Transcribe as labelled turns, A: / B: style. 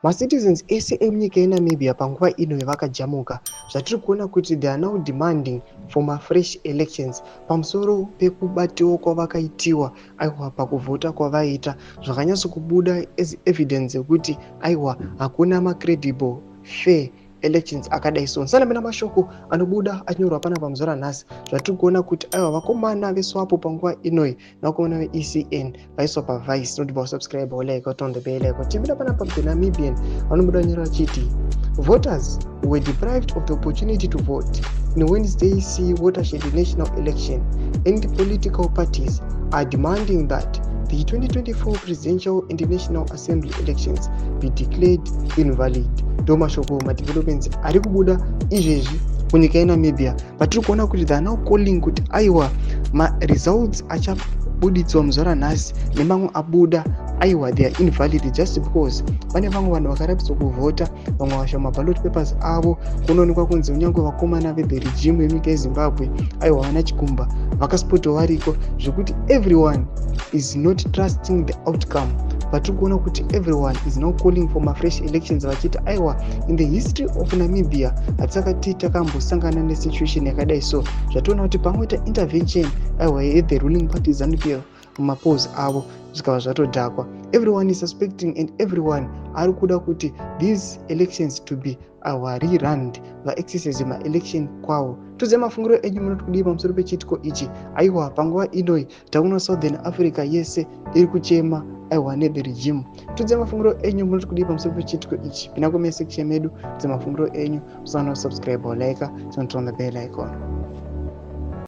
A: Macitizens ese emunyika yeNamibia panguva ino yavakajamuka, zvatiri kuona kuti they are now demanding for mafresh elections pamusoro pekubatiwa kwavakaitiwa, aiwa, pakuvhota kwavaita, zvakanyatso kubuda as evidence yekuti, aiwa, hakuna macredible fair elections akadai. So musanamena mashoko anobuda achinyorwa pana pamusoro nhasi, zvatiri kuona kuti, aiwa, vakomana veSWAPO panguva inoi nevakomana veECN vaiswa pavice. Noti vasubscribe, like, on the bell icon. Chipinda panapa, The Namibian vanobuda nyora vachiti voters were deprived of the opportunity to vote in Wednesday's watershed national election and political parties are demanding that the 2024 presidential and National Assembly elections be declared invalid. Ndo mashoko, madevelopments ari kubuda izvezvi kunyika yeNamibia, patiri kuona kuti they are now calling kuti, aiwa, maresults achabuditsiwa muzuva ranhasi nemamwe abuda, aiwa, they are invalid just because pane vamwe vanhu vakaratidzwa kuvhota, vamwe vasha maballot papers avo. Kunoonekwa kunzi kunyange vakomana vethe regime yenyika yeZimbabwe, aiwa, vana Chikumba vakaspotiwa variko, zvekuti everyone is not trusting the outcome. Vatiri kuona kuti everyone is now calling for mafresh elections, vachiti, aiwa, in the history of Namibia hatisakati takambosangana nesituation yakadai. So zvationa kuti pamwe intervention, aiwa, yethe ruling party ZANU PF mumapolls avo zvikava zvatodhakwa. Everyone is suspecting and everyone ari kuda kuti these elections to be our rerun, vaexercise maelection kwavo. Tudzai mafungiro enyu, munoti kudii pamusoro pechiitiko ichi? Aiwa, panguva inoi takuno Southern Africa yese iri kuchema, aiwa, nethe regime. Tudzai mafungiro enyu, munoti kudii pamusoro pechiitiko ichi? Pinda comment section medu, tudze mafungiro enyu. Usana subscribe or like, turn on the bell icon.